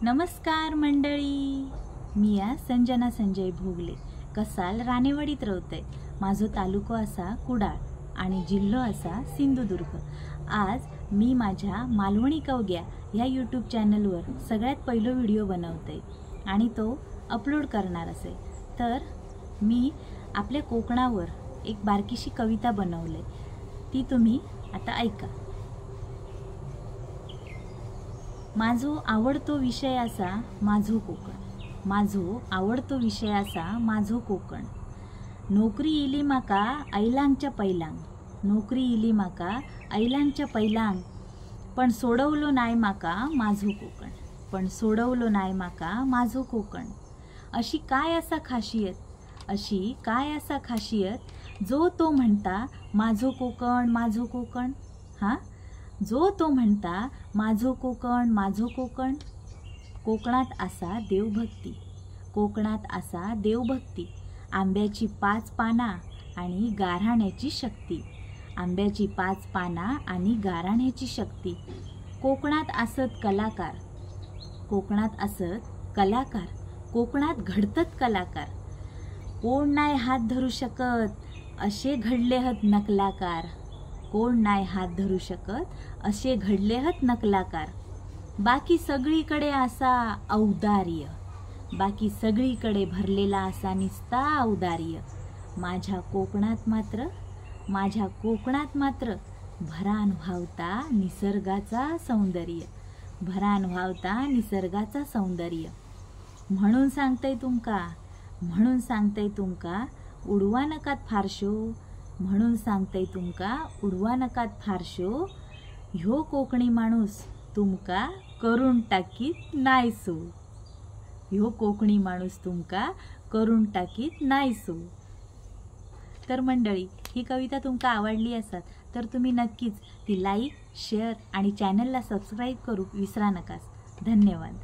नमस्कार मंडळी, मी या संजना संजय भोगले, कसाल राणेवाडीत रावतय। माझो तालुको असा कुडाळ आणि जिल्हो असा सिंधुदुर्ग। आज मी माझ्या मालवणी कवग्या ह्या यूट्यूब चॅनलवर सगळ्यात पहिलो व्हिडिओ बनवते आणि तो अपलोड करणार असे। तर मी आपल्या कोकणावर एक बारकीशी कविता बनवले, ती तुम्ही आता ऐका। माझो आवडतो विषय असा माझो कोकण, माझो आवडतो विषय असा माझो कोकण। नोकरी इली माका ऐलांगच्या पैलांग, नोकरी इली माका ऐलांगच्या पैलांग, पण सोडवलो नाय माका माझो कोकण, पण सोडवलो नाय माका माझो कोकण। अशी काय असा खासियत, अशी काय असा खासियत, जो तो म्हणता माझो कोकण माझो कोकण। हां, जो तो म्हणता माझो कोकण माझो कोकण। कोकणात असा देवभक्ती, कोकणात असा देवभक्ती, आंब्याची 5 पाना आणि गाऱ्हाण्याची शक्ती, आंब्याची 5 पाना आणि गाऱ्हाण्याची शक्ती। कोकणात असत कलाकार, कोकणात असत कलाकार, कोकणात घडतत कलाकार। कोण नाही हात धरू शकत असे घडले हत नकलाकार, कोण नाही हात धरू शकत असे घडले हत नकलाकार। बाकी सगळीकडे असा औदार्य, बाकी सगळीकडे भरलेला असा निस्ता औदार्य। माझ्या कोकणात मात्र, माझ्या कोकणात मात्र भरान व्हावता निसर्गाचा सौंदर्य, भरान व्हावता निसर्गाचा सौंदर्य। म्हणून सांगतय तुमका, म्हणून सांगतय तुमका उडवा नकात फारशो, म्हणून सांगतय तुमका उडवा नकात फारशो। ह्यो कोकणी माणूस तुमका करून टाकीत नायसो, ह्यो कोकणी माणूस तुमका करून टाकीत नायसो। तर मंडळी, ही कविता तुमका आवडली असत तर तुम्ही नक्कीच ती लाईक, शेअर आणि चॅनलला सबस्क्राईब करू विसरा नकास। धन्यवाद।